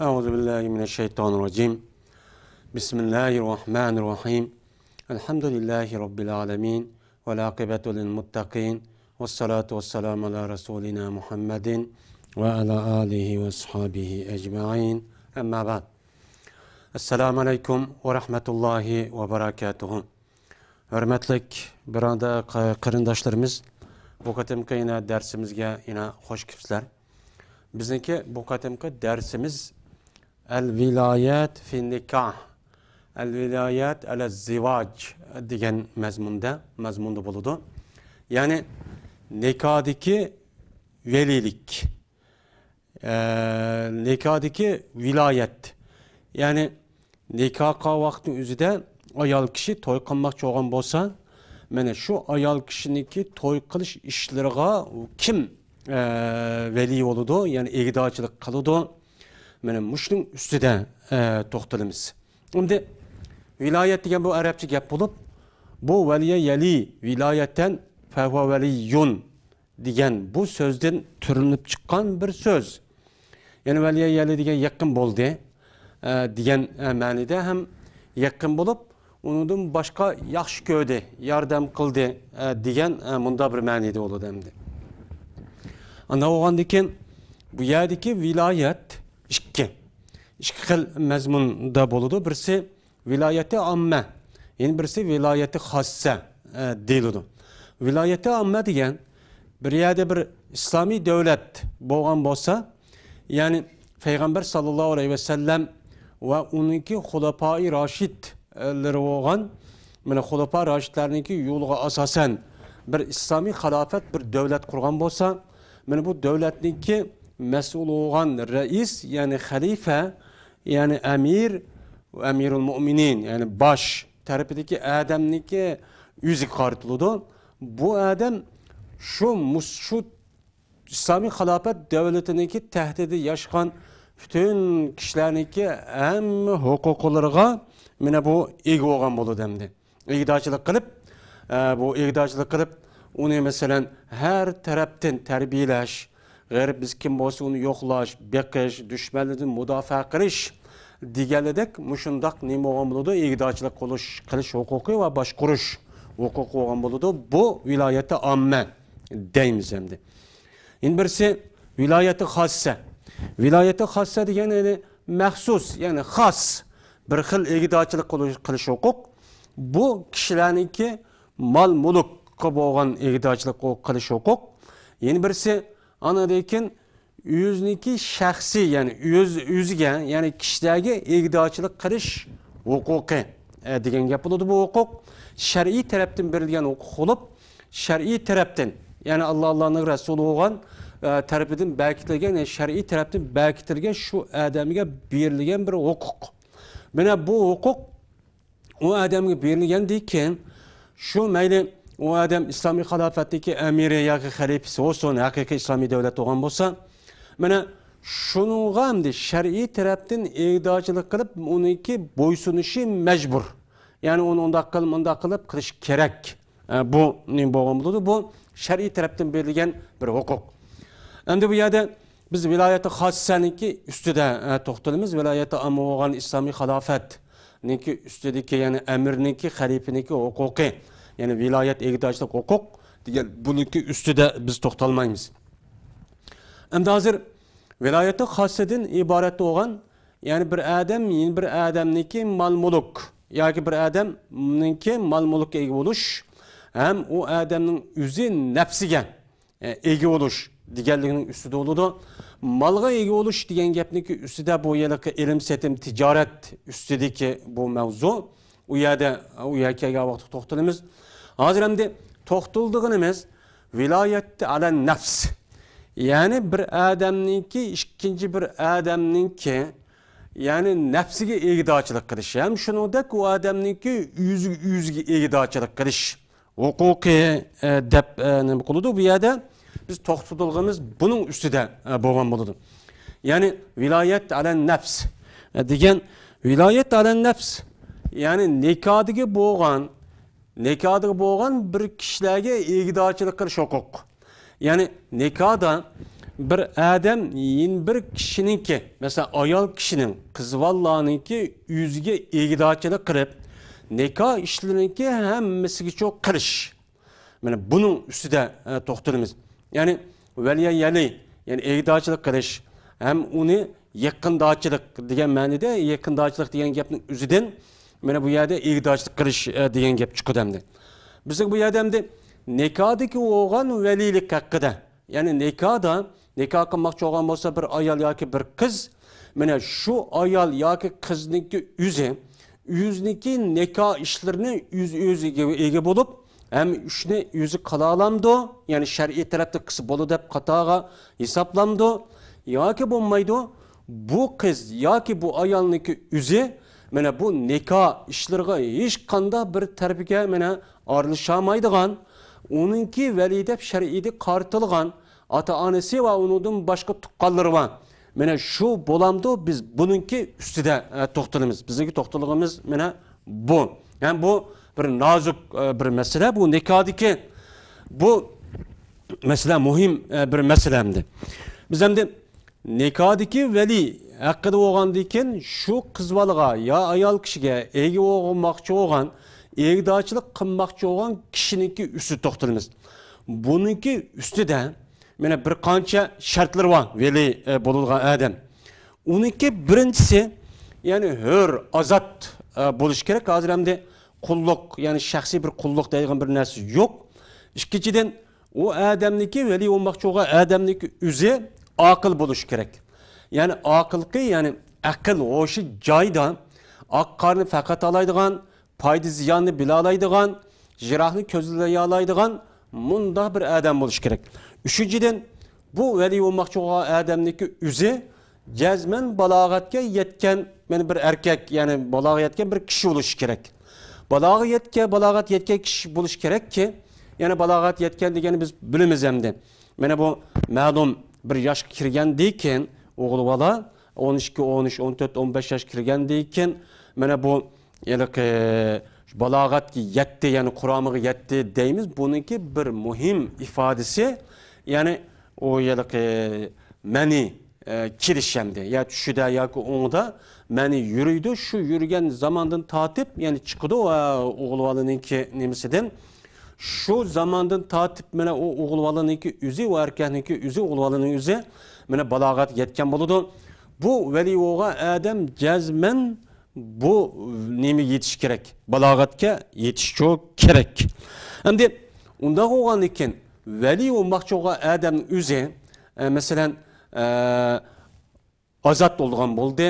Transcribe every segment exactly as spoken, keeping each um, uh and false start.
أعوذ بالله من الشيطان الرجيم. بسم الله الرحمن الرحيم. الحمد لله رب العالمين. والعاقبة للمتقين. والصلاة والسلام على رسولنا محمد وعلى آله وأصحابه أجمعين. أما بعد. السلام عليكم ورحمة الله وبركاته. ھۆرمەتلىك بۇرادەر، قېرىنداشلىرىمىز، بۇ قېتىمقى يەنە دەرسىمىزگە يەنە خوش كېلىپسىلەر. بىزنىڭكى بۇ قېتىمقى دەرسىمىز ئەل ۋىلايەت فى نىكاھ، ئەل ۋىلايەت ئەلە زىۋاج دېگەن مەزمۇندا، مەزمۇندا بولىدۇ. يەنى نىكادىكى ۋەلىيلىك، ئە، نىكادىكى ۋىلايەت. يەنى نىكاھ قىلغان ۋاقىتنىڭ ئۆزىدە ئايال كىشى توي قىلماقچى بولغان بولسا، مانا شۇ ئايال كىشىنىڭكى توي قىلىش ئىشلىرىغا كىم، ئە، ۋەلىي بولىدۇ، يەنى ئىگىدارچىلىق قىلىدۇ؟ مانا مۇشۇنىڭ ئۈستىدە، ئە، توختىلىمىز. ئەمدى ۋىلايەت دېگەن بۇ ئەرەبچە گەپ بولۇپ، بۇ ۋەلىيە يەلى ۋىلايەتەن فەھۇۋە ۋەلىيۇن دېگەن بۇ سۆزدىن تۈرلىنىپ چىققان بىر سۆز. يەنى ۋەلىيە يەلى دېگەن يېقىن بولدى، ئە، دېگەن، ئە، مەنىدە ھەم يېقىن بولۇپ، ئۇنىڭدىن باشقا ياخشى كۆردى، ياردەم قىلدى، ئە، دېگەن، ئە، مۇنداق بىر مەنىدە بولىدۇ ئەمدى. ئانداق بولغاندىكىن بۇ يەردىكى ۋىلايەت ئىككى، ئىككى خىل مەزمۇندا بولىدۇ. بىرسى ۋىلايەتى ئاممە، يەنە بىرسى ۋىلايەتى خاسسە، ئە، دېيىلىدۇ. ۋىلايەتى ئاممە دېگەن بىر يەردە بىر ئىسلامىي دۆلەت بولغان بولسا، يەنى پەيغەمبەر ساللاللاھۇ ئەلەيھى ۋەسەللەم ۋە ئۇنىڭكى خۇلەپائى راشىدلىرى بولغان، مانا خۇلەپا راشىدلارنىڭكى يولىغا ئاساسەن بىر ئىسلامىي خىلاپەت، بىر دۆلەت قۇرغان بولسا، مانا بۇ دۆلەتنىڭكى مەسئۇلى بولغان رەئىس، يەنى خەلىپە، يەنى ئەمىر، ئەمىرۇل مۇئمىنىن، يەنى باش تەرىپىدىكى ئادەمنىڭكى يۈزىگە قارىتىلىدۇ. بۇ ئادەم شۇ مۇس-، شۇ ئىسلامىي خىلاپەت دۆلىتىنىڭكى تەھدىتىدە ياشىغان پۈتۈن كىشىلەرنىڭكى ھەممە ھوقۇقلىرىغا مانا بۇ ئىگە بولغان بولىدۇ ئەمدى. ئىگىدارچىلىق قىلىپ، ئە، بۇ ئىگىدارچىلىق قىلىپ، ئۇنى، مەسىلەن، ھەر تەرەپتىن تەربىيەلەش، غېرىب مىسكىن بولسا ئۇنى يوقلاش، بېقىش، دۈشمەنلىرىدىن مۇداپىئە قىلىش دېگەنلىدەك مۇشۇنداق نېمە بولغان بولىدۇ؟ ئىگىدارچىلىق قىلىش، قىلىش ھوقۇقى ۋە باشقۇرۇش ھوقۇقى بولغان بولىدۇ. بۇ ۋىلايەتى ئاممە دەيمىز ئەمدى. يەنە بىرسى ۋىلايەتى خاسسە. ۋىلايەتى خاسسە دېگەن، يەنى مەخسۇس، يەنى خاس بىر خىل ئىگىدارچىلىق قىلىش، قىلىش ھوقۇق. بۇ كىشىلەرنىڭكى مال مۈلۈككە بولغان ئىگىدارچىلىق قىلىش ھوقۇق. يەنە بىرسى، ئاندىن كېيىن ئۆزىنىڭكى شەخسىي، يەنى ئۆز، ئۆزىگە، يەنى كىشىلەرگە ئىگىدارچىلىق قىلىش ھوقۇقى، ئە، دېگەن گەپ بولىدۇ. بۇ ھوقۇق شەرئىي تەرەپتىن بېرىلگەن ھوقۇق بولۇپ، شەرئىي تەرەپتىن، يەنى ئاللا، ئاللانىڭ رەسۇلى بولغان، ئە، تەرىپىدىن بەركىتىلگەن، يەنى شەرئىي تەرەپتىن بەركىتىلگەن شۇ ئادەمگە بېرىلگەن بىر ھوقۇق. مانا بۇ ھوقۇق ئۇ ئادەمگە بېرىلگەندىن كېيىن، شۇ مەيلى ئۇ ئادەم ئىسلامىي خىلاپەتتىكى ئەمىرى ياكى خەلىپىسى بولسۇن، ھەقىقىي ئىسلامىي دۆلەت بولغان بولسا، مانا شۇنىڭغا ئەمدى شەرئىي تەرەپتىن ئىگىدارچىلىق قىلىپ، ئۇنىڭكى بويسۇنۇشى مەجبۇر. يەنى ئۇنى ئۇنداق قىل، مۇنداق قىلىپ قىلىش كېرەك. ئە، بۇ نېمە بولغان بولىدۇ؟ بۇ شەرئىي تەرەپتىن بېرىلگەن بىر ھوقۇق. ئەمدى بۇ يەردە بىز ۋىلايەتى خاسسەنىڭكى ئۈستىدە، ئە، توختىلىمىز. ۋىلايەتى ئاممە بولغان ئىسلامىي خىلاپەتنىڭكى ئۈستىدىكى، يەنى ئەمىرنىڭكى، خەلىپىنىڭكى ھوقۇقى، يەنى ۋىلايەت ئىگىدارچىلىق ھوقۇق دېگەن بۇنىڭكى ئۈستىدە بىز توختالمايمىز. ئەمدى ھازىر ۋىلايەتى خاسسەدىن ئىبارەت بولغان، يەنى بىر ئادەم يەنە بىر ئادەمنىڭكى مال مۈلۈك ياكى بىر ئادەمنىڭكى مال مۈلۈككە ئىگە بولۇش ھەم ئۇ ئادەمنىڭ ئۆزى نەپسىگە، ئە، ئىگە بولۇش دېگەنلىكنىڭ ئۈستىدە بولىدۇ. مالغا ئىگە بولۇش دېگەن گەپنىڭكى ئۈستىدە بۇ ھېلىقى ئېلىم سېتىم تىجارەت ئۈستىدىكى بۇ مەۋزۇ. ئۇ يەردە، ئۇ يەرگە كەلگەن ۋاقىتتا توختىلىمىز. ھازىر ئەمدى توختىلىدىغىنىمىز ۋىلايەتتە ئەلە نەفس. يەنى بىر ئادەمنىڭكى، ئىككىنچى بىر ئادەمنىڭكى، يەنى نەپسىگە ئىگىدارچىلىق قىلىش. ھەم شۇنىڭدەك ئۇ ئادەمنىڭكى ئۆزىگە، ئۆزىگە ئىگىدارچىلىق قىلىش ھوقۇقى، ئە، دەپ، ئە، نېمە قىلىدۇ؟ بۇ يەردە بىز توختىتىلغىنىمىز بۇنىڭ ئۈستىدە، ئە، بولغان بولىدۇ. يەنى ۋىلايەت ئەلە نەفس، ئە، دېگەن ۋىلايەت ئەلە نەفس، يەنى نىكادىكى بولغان، نىكادىكى بولغان بىر كىشىلەرگە ئىگىدارچىلىق قىلىش ھوقۇق. يەنى نىكادا بىر ئادەم يەنە بىر كىشىنىڭكى، مەسىلەن، ئايال كىشىنىڭ، قىز بالىلارنىڭكى ئۆزىگە ئىگىدارچىلىق قىلىپ، نىكاھ ئىشلىرىنىڭكى ھەممىسىگىچۇ قىلىش. مانا بۇنىڭ ئۈستىدە، ئە، توختىلىمىز. يەنى ۋەلىيە يەلى، يەنى ئىگىدارچىلىق قىلىش ھەم ئۇنى يېقىندارچىلىق دېگەن مەنىدە، يېقىندارچىلىق دېگەن گەپنىڭ ئۆزىدىن مانا بۇ يەردە ئىگىدارچىلىق قىلىش، ئە، دېگەن گەپ چىقىدۇ ئەمدى. بىزنىڭ بۇ يەردە ئەمدى نىكاھدىكى بولغان ۋەلىيلىك ھەققىدە، يەنى نىكاھدا، نىكاھ قىلماقچى بولغان بولسا بىر ئايال ياكى بىر قىز، مانا شۇ ئايال ياكى قىزنىڭكى ئۆزى، ئۆزىنىڭكى نىكاھ ئىشلىرىنى ئۆز ئۆزىگە ئىگە بولۇپ، ھەم ئىشنى ئۆزى قىلالامدۇ، يەنى شەرئىي تەرەپتە قىلسا بولىدۇ دەپ خاتاغا ھېسابلامدۇ ياكى بولمايدۇ، بۇ قىز ياكى بۇ ئايالنىڭكى ئۆزى مانا بۇ نىكاھ ئىشلىرىغا ھېچقانداق بىر تەرەپكە مانا ئارىلىشالمايدىغان، ئۇنىڭكى ۋەلىي دەپ شەرئىيدە قارىتىلغان ئاتا-ئانىسى ۋە ئۇنىڭدىن باشقا تۇغقانلىرى بار. مانا شۇ بولامدۇ، بىز بۇنىڭكى ئۈستىدە، ئە، توختىلىمىز. بىزنىڭكى توختىلىغىمىز مانا بۇ. ھەم بۇ بىر نازۇك، ئە، بىر مەسىلە. بۇ نىكاھدىكى بۇ مەسىلە مۇھىم، ئە، بىر مەسىلە ئەمدى. بىز ئەمدى نىكاھدىكى ۋەلىي ھەققىدە بولغاندىكىن، شۇ قىز بالىغا يا ئايال كىشىگە ئىگە بولماقچى بولغان، ئىگىدارچىلىق قىلماقچى بولغان كىشىنىڭكى ئۈستىدە توختىلىمىز. بۇنىڭكى ئۈستىدە مانا بىر قانچە شەرتلىرى بار ۋەلىي، ئە، بولىدىغان ئادەم. ئۇنىڭكى بىرىنچىسى، يەنى ھۆر، ئازاد، ئە، بولۇشى كېرەك. ھازىر ئەمدى قۇللۇق، يەنى شەخسىي بىر قۇللۇق دەيدىغان بىر نەرسە يوق. ئىككىنچىدىن، ئۇ ئادەمنىڭكى، ۋەلىي بولماقچى بولغان ئادەمنىڭكى ئۆزى ئاقىل بولۇشى كېرەك. يەنى ئاقىلقى، يەنى ئەقىل ھوشى جايىدا، ئاق قارىنى پەقەتالايدىغان، پايدا زىياننى بىلالايدىغان، يىراقنى كۆزلىيالايدىغان مۇنداق بىر ئادەم بولۇشى كېرەك. ئۈچىنچىدىن، بۇ ۋەلىي بولماقچى بولغان ئادەمنىڭكى ئۆزى جەزمەن بالاغەتكە يەتكەن، مانا بىر ئەركەك، يەنى بالاغەتكە يەتكەن بىر كىشى بولۇشى كېرەك. بالاغەت يەتكەن، بالاغەت يەتكەن كىشى بولۇشى كېرەككى، يەنى بالاغەت يەتكەن دېگەننى بىز بىلىمىز ئەمدى. مانا بۇ مەلۇم بىر ياشقا كىرگەندىن كېيىن ئوغۇل بالا، ئون ئىككى، ئون ئۈچ، ئون تۆت، ئون بەش ياش كىرگەندىن كېيىن، مانا بۇ ھېلىقى بالاغەتكە يەتتى، يەنى قۇرامىغا يەتتى دەيمىز. بۇنىڭكى بىر مۇھىم ئىپادىسى، يەنى ئۇ ھېلىقى مەنى، ئە، كېلىش ئەمدى. يا چۈشىدە ياكى ئوڭىدا مەنى يۈرىدۇ. شۇ يۈرگەن زاماندىن تارتىپ، يەنى چىقىدۇ، ئە، ئوغۇل بالىنىڭكى نېمىسىدىن. شۇ زاماندىن تارتىپ مانا ئۇ ئوغۇل بالىنىڭكى ئۆزى، ئۇ ئەركەكنىڭكى ئۆزى، ئوغۇل بالىنىڭ ئۆزى مانا بالاغەتكە يەتكەن بولىدۇ. بۇ ۋەلىي بولغان ئادەم جەزمەن بۇ نېمە يېتىشى كېرەك؟ بالاغەتكە يېتىشى كېرەك. ئەمدى ئۇنداق بولغاندىكىن ۋەلىي بولماقچى بولغان ئادەمنىڭ ئۆزى، ئە، مەسىلەن، ئە، ئازاد بولغان بولدى.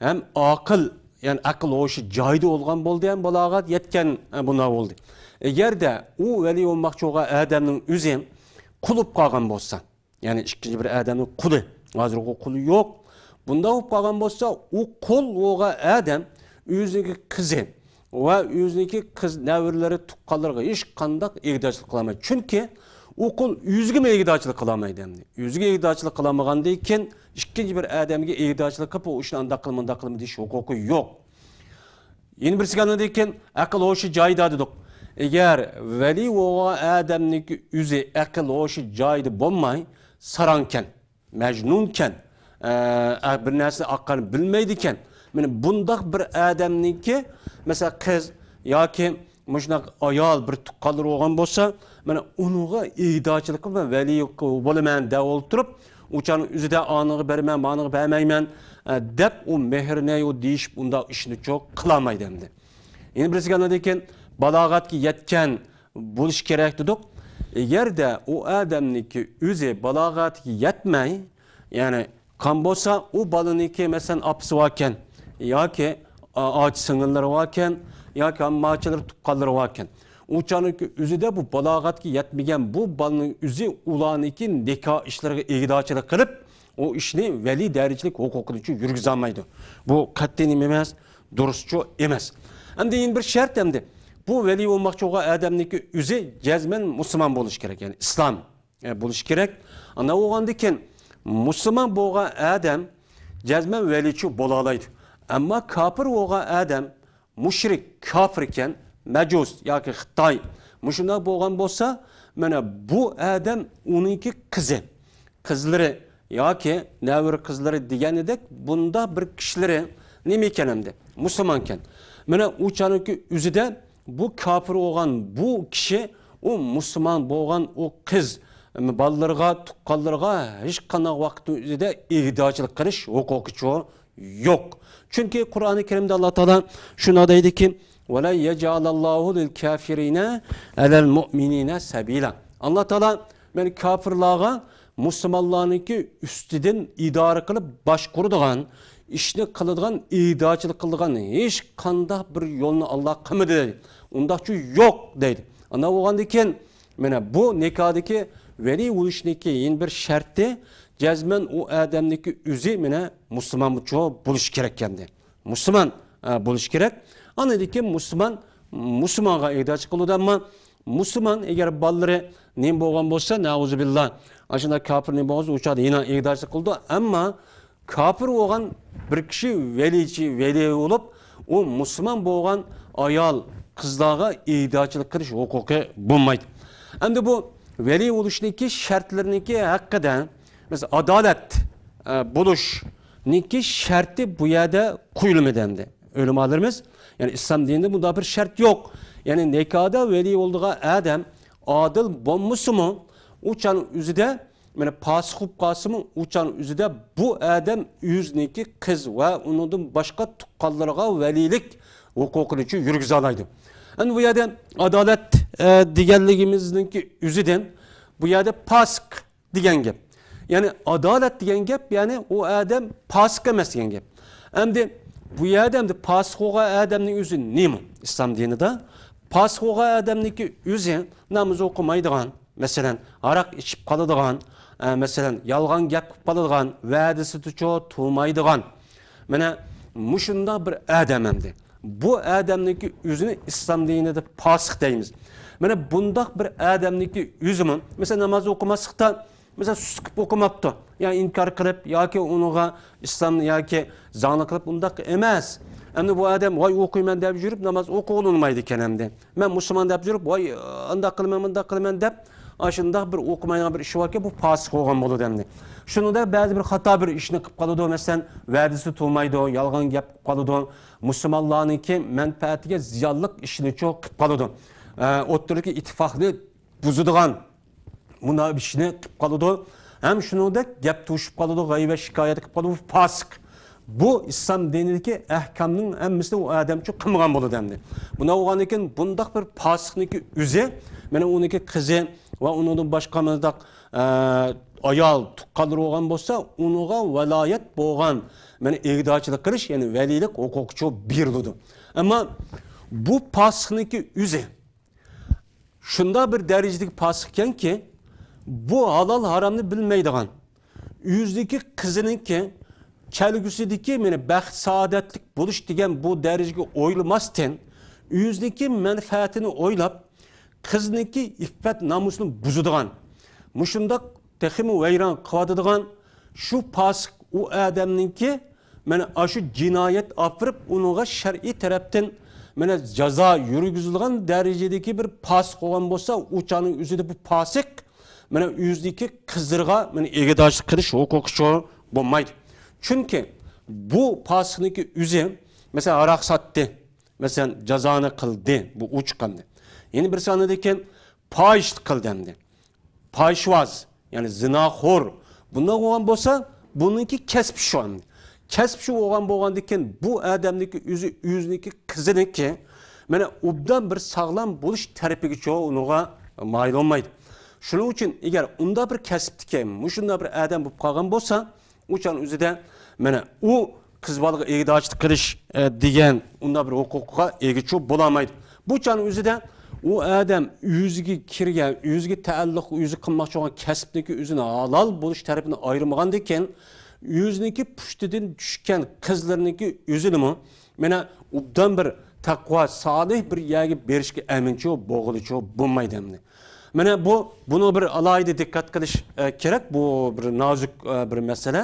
ھەم ئاقىل، يەنى ئەقىل ھوشى جايىدا بولغان بولدى، ھەم بالاغەت يەتكەن، ئە، بۇنداق بولدى. ئەگەردە ئۇ ۋەلىي بولماقچى بولغان ئادەمنىڭ ئۆزى قۇل بولۇپ قالغان بولسا، يەنى ئىككىنچى بىر ئادەمنىڭ قۇلى، ھازىرغۇ قۇلى يوق. بۇنداق بولۇپ قالغان بولسا، ئۇ قۇل بولغان ئادەم ئۆزىنىڭكى قىزى ۋە ئۆزىنىڭكى قىز نەۋرىلىرى، تۇغقانلىرىغا ھېچقانداق ئىگىدارچىلىق قىلالمايدۇ. چۈنكى ئۇ قۇل ئۆزىگىمۇ ئىگىدارچىلىق قىلالمايدۇ ئەمدى. ئۆزىگە ئىگىدارچىلىق قىلالمىغاندىن كېيىن، ئىككىنچى بىر ئادەمگە ئىگىدارچىلىق قىلىپ، ئۇ ئىشنى ئانداق قىلما، مۇنداق قىلما دېيىش ھوقۇقى يوق. يەنە بىرسىگە ئاندىن كېيىن ئەقىل ھوشى جايىدا دېدۇق. ئەگەر ۋەلىي بولغان ئادەمنىڭكى ئۆزى ئەقىل ھوشى جايىدا بولماي، ساراڭكەن، مەجنۇنكەن، ئە، بىر نەرسىنى ئاققاننى بىلمەيدىكەن. مانا بۇنداق بىر ئادەمنىڭكى، مەسىلەن، قىز ياكى مۇشۇنداق ئايال بىر تۇغقانلىرى بولغان بولسا، مانا ئۇنىڭغا ئىگىدارچىلىق قىلىپ، مەن ۋەلىي بولىمەن دەپ ئولتۇرۇپ، ئۇ چاغنىڭ ئۆزىدە ئانىغا بېرىمەن، مانىغا بەرمەيمەن، ئە، دەپ ئۇ مېھرىنى، ئۇ دېيىشىپ ئۇنداق ئىشنى چوق قىلالمايدۇ ئەمدى. يەنە بىرسىگە ئاندىن كېيىن بالاغەتكە يەتكەن بولۇش كېرەك دېدۇق. ئەگەردە ئۇ ئادەمنىڭكى ئۆزى بالاغەتكە يەتمەي، يەنى قان بولسا، ئۇ بالىنىڭكى، مەسىلەن، ئاپىسى باركەن ياكى ئا-، ئاچا سىڭىللىرى باركەن ياكى ھەمماچىلىرى، تۇغقانلىرى باركەن. ئۇ چاغنىڭكى ئۆزىدە بۇ بالاغەتكە يەتمىگەن بۇ بالىنىڭ ئۆزى ئۇلارنىڭكى نىكاھ ئىشلىرىغا ئىگىدارچىلىق قىلىپ، ئۇ ئىشنى ۋەلىي دەرىجىلىك ھوقۇقىنىچۇ يۈرگۈزەلمەيدۇ. بۇ قەتئىي نېمە ئەمەس، دۇرۇسچۇ ئەمەس. ئەمدى يەنە بىر شەرت ئەمدى. بۇ ۋەلىي بولماقچى بولغان ئادەمنىڭكى ئۆزى جەزمەن مۇسۇلمان بولۇشى كېرەك، يەنى ئىسلام، ئە، بولۇشى كېرەك. ئانداق بولغاندىكىن مۇسۇلمان بولغان ئادەم جەزمەن ۋەلىيچۇ بولالايدۇ. ئەمما كاپىر بولغان ئادەم مۇشرىك، كاپىر ئىكەن، مەجۇس ياكى خىتاي، مۇشۇنداق بولغان بولسا، مانا بۇ ئادەم ئۇنىڭكى قىزى، قىزلىرى ياكى نەۋرە قىزلىرى دېگەنىدەك، بۇنداق بىر كىشىلىرى نېمە ئىكەن ئەمدى؟ مۇسۇلمانكەن. مانا ئۇ چاغنىڭكى ئۆزىدە بۇ كاپىر بولغان بۇ كىشى، ئۇ مۇسۇلمان بولغان ئۇ قىز بالىلىرىغا، تۇغقانلىرىغا ھېچقانداق ۋاقىتنىڭ ئۆزىدە ئىگىدارچىلىق قىلىش ھوقۇقىچۇ يوق. چۈنكى قۇرئانى كەرىمدە ئاللا تائالا شۇنداق دەيدىكى، ۋەلەن يەجئەلەللاھۇ لىل كافىرىنە ئەلەل مۇئمىنىنە سەبىلا. ئاللا تائالا مەن كاپىرلارغا مۇسۇلمانلارنىڭكى ئۈستىدىن ئىدارە قىلىپ باشقۇرىدىغان، ئىشنى قىلىدىغان، ئىگىدارچىلىق قىلىدىغان ھېچ قانداق بىر يولنى ئاللا قىلمىدى. ئۇنداقچۇ يوق دەيدۇ. ئانداق بولغاندىكىن، مانا بۇ نىكاھدىكى ۋەلىي بولۇشنىڭكى يەنە بىر شەرتى، جەزمەن ئۇ ئادەمنىڭكى ئۆزى مانا مۇسۇلمانچۇ بولۇشى كېرەك ئەمدى. مۇسۇلمان، ئە، بولۇشى كېرەك. ئاندىن كېيىن مۇسۇلمان، مۇسۇلمانغا ئىگىدارچىلىق قىلىدۇ، ئەمما مۇسۇلمان ئەگەر بالىلىرى نېمە بولغان بولسا، نەئۇزۇبىللا، ئاشۇنداق كاپىر نېمە بولغان بولسا، ئۇ چاغدا يەنە ئىگىدارچىلىق قىلىدۇ. ئەمما كاپىر بولغان بىر كىشى ۋەلىچى، ۋەلىي بولۇپ، ئۇ مۇسۇلمان بولغان ئايال، قىزلارغا ئىگىدارچىلىق قىلىش ھوقۇقى بولمايدۇ. ئەمدى بۇ ۋەلىي بولۇشنىڭكى شەرتلىرىنىڭكى ھەققىدە، مەسىلەن، ئادالەت، ئە، بولۇشنىڭكى شەرتى بۇ يەردە قويۇلمىدى ئەمدى. ئۆلىمالىرىمىز، يەنى ئىسلام دىنىدا بۇنداق بىر شەرت يوق. يەنى نىكاھدا ۋەلىي بولىدىغان ئادەم ئادىل بولمىسىمۇ، ئۇ چاغنىڭ ئۆزىدە مانا پاسىق بولۇپ قالسىمۇ، ئۇ چاغنىڭ ئۆزىدە بۇ ئادەم ئۆزىنىڭكى قىز ۋە ئۇنىڭدىن باشقا تۇغقانلىرىغا ۋەلىيلىك ھوقۇقىنى يۈرگۈزەلەيدۇ. ئەمدى بۇ يەردە ئادالەت، ئە، دېگەنلىكىمىزنىڭكى ئۆزىدىن بۇ يەردە پاسىق دېگەن گەپ. يەنى ئادالەت دېگەن گەپ، يەنى ئۇ ئادەم پاسىق ئەمەس دېگەن گەپ. ئەمدى بۇ يەردە ئەمدى پاسىق بولغان ئادەمنىڭ ئۆزى نېمە؟ ئىسلام دىنىدا پاسىق بولغان ئادەمنىڭكى ئۆزى ناماز ئوقۇمايدىغان، مەسىلەن، ھاراق ئىچىپ قالىدىغان، ئە، مەسىلەن، يالغان گەپ قىلىپ قالىدىغان، ۋەدىسىدىچۇ تۇرمايدىغان. مانا مۇشۇنداق بىر ئادەم ئەمدى. بۇ ئادەمنىڭكى ئۆزىنى ئىسلام دىنىدا پاسىق دەيمىز. مانا بۇنداق بىر ئادەمنىڭكى ئۆزىمۇ، مەسىلەن، ناماز ئوقۇماسلىقتا، مەسىلەن، سۇس قىلىپ ئوقۇماپتۇ. يا ئىنكار قىلىپ، ياكى ئۇنىڭغا ئىسلامنى ياكى زاڭلىق قىلىپ، ئۇنداق ئەمەس. ئەمدى بۇ ئادەم، ۋاي ئوقۇيمەن دەپ يۈرۈپ، ناماز ئوقۇغىلى ئۇنىمايدىكەن ئەمدى. مەن مۇسۇلمان دەپ يۈرۈپ، ۋاي ئانداق قىلىمەن، مۇنداق قىلىمەن دەپ، ئاشۇنداق بىر ئوقۇمايدىغان بىر ئىشى باركەن، بۇ پاسىق بولغان بولىدۇ ئەمدى. شۇنىڭدەك بەزى بىر خاتا بىر ئىشنى قىلىپ قالىدۇ، مەسىلەن، ۋەدىسى تۇرمايدۇ، يالغان گەپ قىلىپ قالىدۇ، مۇسۇلمانلارنىڭكى مەنپەئەتىگە زىيانلىق ئىشنىچۇ قىلىپ قالىدۇ. ئە، ئوتتۇرىدىكى ئىتتىپاقنى بۇزىدىغان مۇناپىق ئىشنى قىلىپ قالىدۇ. ھەم شۇنىڭدەك گەپ توشۇپ قالىدۇ، غەيۋەت شىكايەت قىلىپ قالىدۇ، پاسىق. بۇ ئىسلام دىنىدىكى ئەھكامنىڭ ھەممىسىنى ئۇ ئادەمچۇ قىلمىغان بولىدۇ ئەمدى. بۇنداق بولغاندىن كېيىن بۇنداق بىر پاسىقنىڭكى ئۆزى، مانا ئۇنىڭكى قىزى ۋە ئۇنىڭدىن باشقا مۇنداق، ئە، ئايال تۇغقانلىرى بولغان بولسا، ئۇنىڭغا ۋالايەت بولغان، مانا ئىگىدارچىلىق قىلىش، يەنى ۋەلىيلىك ھوقۇقىچۇ بېرىلىدۇ. ئەمما بۇ پاسىقنىڭكى ئۆزى شۇنداق بىر دەرىجىدىكى پاسىقكەنكى، بۇ ھالال ھارامنى بىلمەيدىغان، ئۆزىنىڭكى قىزىنىڭكى كەلگۈسىدىكى، مانا، بەخت سائادەتلىك بولۇش دېگەن بۇ دەرىجىگە ئويلىماستىن، ئۆزىنىڭكى مەنپەئەتىنى ئويلاپ، قىزنىڭكى ئىپپەت نامۇسىنى بۇزىدىغان، مۇشۇنداق تېخىمۇ ۋەيران قىلىۋاتىدىغان شۇ پاسىق ئۇ ئادەمنىڭكى، مانا، ئاشۇ جىنايەت ئاپىرىپ، ئۇنىڭغا شەرئىي تەرەپتىن، مانا، جازا يۈرگۈزۈلگەن دەرىجىدىكى بىر پاسىق بولغان بولسا، ئۇ چاغنىڭ ئۆزىدە بۇ پاسىق، مانا، ئۆزىدىكى قىزلىرىغا، مانا، ئىگىدارچىلىق قىلىش ھوقۇقى شۇ بولمايدۇ. چۈنكى بۇ پاسىقنىڭكى ئۆزى، مەسىلەن، ھاراق ساتتى، مەسىلەن، جازانى قىلدى، بۇ ئوچۇق ئەمدى. يەنە بىرسى ئاندىن كېيىن پاھىشلىق قىلدى ئەمدى. پاھىشۋاز، يەنى زىناخور. بۇنداق بولغان بولسا، بۇنىڭكى كەسپى شۇ ئەمدى. كەسپى شۇ بولغان بولغاندىن كېيىن، بۇ ئادەمنىڭكى ئۆزى، ئۆزىنىڭكى قىزىنىڭكى، مانا، ئوبدان بىر ساغلام بولۇش تەرىپىگىچۇ ئۇنىڭغا مايىل بولمايدۇ. شۇنىڭ ئۈچۈن، ئەگەر ئۇنداق بىر كەسىپتىكى، مۇشۇنداق بىر ئادەم بولۇپ قالغان بولسا، ئۇ چاغنىڭ ئۆزىدە، مانا، ئۇ قىز بالىغا ئىگىدارچىلىق قىلىش، ئە، دېگەن ئۇنداق بىر ھوقۇققا ئىگىچۇ بولالمايدۇ. بۇ چاغنىڭ ئۆزىدە ئۇ ئادەم ئۆزىگە كىرگەن، ئۆزىگە تەئەللۇق، ئۆزى قىلماقچى بولغان كەسىپنىڭكى ئۆزىنى ھالال بولۇش تەرىپىنى ئايرىمىغاندىن كېيىن، ئۆزىنىڭكى پۇشتىدىن چۈشكەن قىزلىرىنىڭكى ئۆزىنىمۇ، مانا، ئوبدان بىر تەقۋا، سالىھ بىر يەرگە بېرىشكە ئەمىنچۇ بولغىلىچۇ بولمايدۇ ئەمدى. مانا بۇ، بۇنى بىر ئالاھىدە دىققەت قىلىش، ئە، كېرەك. بۇ بىر نازۇك، ئە، بىر مەسىلە.